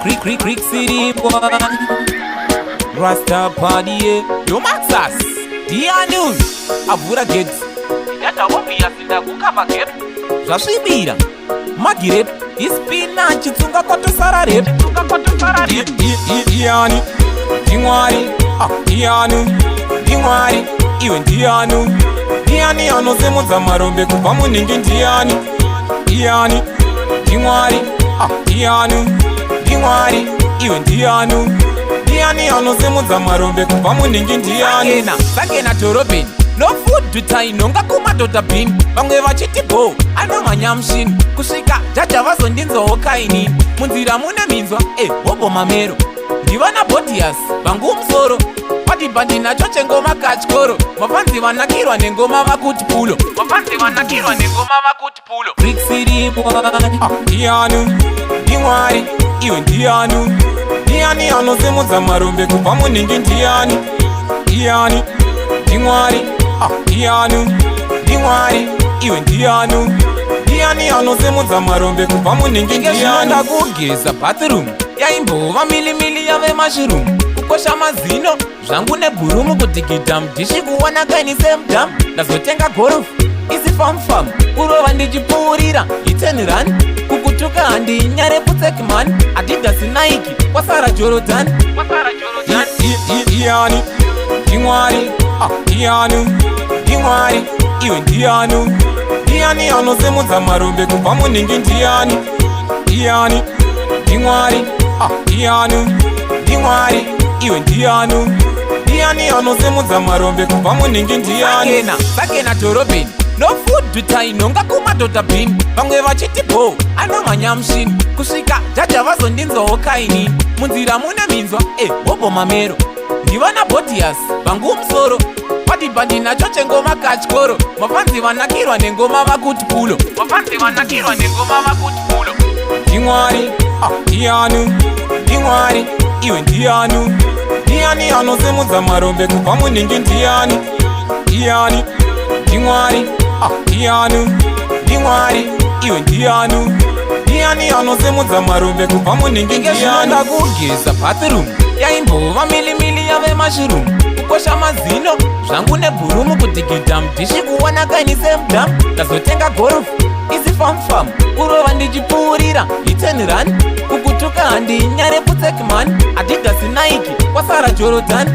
Creek, creek, creek city boy. Rasta party, yo Maxas. Dianu. Avhura gate. Ndataobvious ndakukava gap. Zvasvibira. Magirep. Ispinach tsunga kwatosara rep. Tsunga kwatosara rep. Ndiani? Ndimwari. Ah, ndiani? Ndimwari. Iwe ndiani? Ndiani anosimudza marombe kubva muningi ndiani? Ndiani? Ndimwari. Ah, ndiani? Ndimwari. Iwe ndiani? Ndiani anosimudza marombe kubva muningi ndiani? Sakena, sakena dhorobheni. No food tainonga kumadhodha bin. Vamwe vachiti bo anomhanya mushini kusvika jaja vazondinzwawo kainini. Munzira mune minzwa e hobho mamero. Ndivana Bodias vangu musoro. Padhibhandi nacho chengoma katyoro. Mafanzi vanakirwa nengoma vakuti pulo. Mafanzi vanakirwa nengoma vakuti pulo. Brick City boy. Ah, ndiani? Ndimwari. Iwe ndiani? Ndiani anosimudza marombe kubva muningi ndiani? Ndiani? Ndimwari. Ah, ndiani? Ndimwari. Iwe ndiani? Ndiani anosimudza marombe kubva muningi ndiani? Ndinoda kugeza bathroom yaimbova milimili yave mushroom, kukosha mazino zvangu nebhurumu, kudhigidha mudhishi kuwana kaini semdam. Ndazotenga Golf isi famfam, kurova ndichipfuurira hit and run, kukutuka handinyare putsekman. Adidas, Nike, kwasara Jordan, kwasara Jordan. Ndiani? Ndimwari. Ah, ndiani? Ndimwari. Iwe ndiani? Ndiani anosimudza marombe kubva muningi ndiani? Ndiani? Ndimwari. Ah, ndiani? Ndimwari. Iwe ndiani? Ndiani anosimudza marombe kubva muningi ndiani? Sakena, sakena dhorobheni. No food tainonga kumadhodha bin. Vamwe vachiti bo anomhanya mushini kusvika jaja vazondinzwawo kainini. Munzira mune minzwa e hobho mamero. Ndivana Bodias vangu musoro. Padhibhandi nacho chengoma katyoro. Mafanzi vanakirwa nengoma vakuti pulo. Mafanzi vanakirwa nengoma vakuti pulo. Ndimwari. Ah, ndiani? Ndimwari. Iwe ndiani? Ndiani anosimudza marombe kubva muningi ndiani? Ndiani? Ndimwari. Ah, ndiani? Ndimwari. Iwe ndiani? Ndiani anosimudza marombe kubva muningi ndiani? Ndinoda kugeza bathroom yaimbova milimili yave mushroom, kukosha mazino zvangu nebhurumu, kudhigidha mudhishi kuwana kaini semdam. Ndazotenga Golf isi famfam, kurova ndichipfuurira hit and run, kukutuka handinyare putsekman. Adidas, Nike, kwasara Jordan.